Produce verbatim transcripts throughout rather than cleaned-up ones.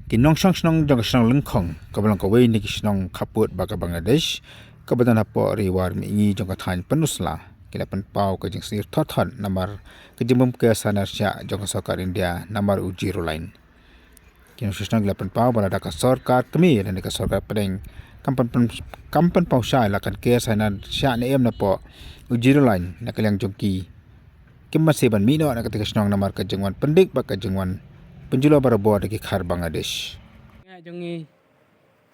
Ki nongshong shnong jong ka shnong Lyngkhong, kaba long kawei na ki shnong khappud bad ka Bangladesh, kaba don hapoh ri War Mihngi jong ka thaiñ Pynursla, ki la pynpaw ka jingsngewsih thot thot namar ka jingbym ker sain nar shiah jong ka sorkar India namar u Zero Line. Ki nongshong shnong ki la pynpaw ba lada ka sorkar kmie lane ka sorkar pdeng kam pyn, pyn, kam pynpaw shai la kan ker sain nar shiah ne em napoh u Zero Line na ka liang jong ki, kim banse ban mih noh na kata ka shnong namar ka jingwan pyndik bad ka jingwan pynjulor barabor da ki khar Bangladesh. Jong ngi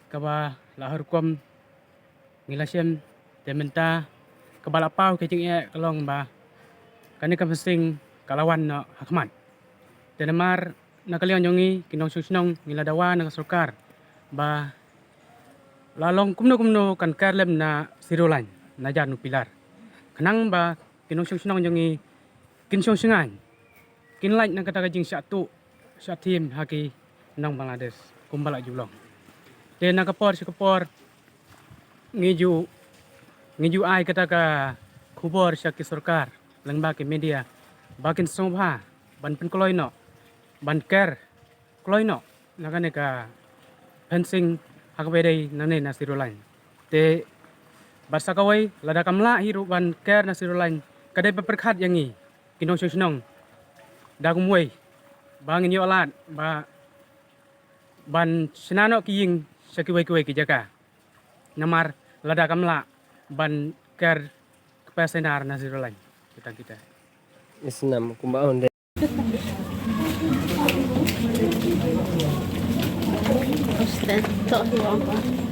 kaba la har kum ngi la shem, te mynta kaba la paw ka jingeh ka long ba kane ka fencing ka la wan noh ha khmat. Te namar na ka liang jong ngi ki nongshong shnong ngi la dawa na ka sorkar ba la long kumno kumno kan ker lem na Zero Line na jan u pilar, khnang ba ki nongshong shnong jong ngi kin shong shngaiñ, kin lait na kata ka jingshah tuh shah thiem ha ki nong Bangladesh kumba la ju long. Te na ka por sha ka por ngi ju, ngi ju ai kata ka khubor sha ki sorkar lyngba ki media ba kin sngewbha ban pynkloi noh, ban ker kloi noh na kane ka fencing ha kaba ïadei nangne na Zero Line. Te bad sa kawei, lada kam lah hi ruh ban ker na Zero Line, ka dei ba pyrkhat ïa ngi ki nongshong shnong da kumwei ba ngin ïoh lad ba ban shna noh ki ïing sha kiwei kiwei ki jaka. Namar lada kam lah ban ker kper sain nar na Zero Line kita kita. Isnam kumba onde. Hostel, tok dua.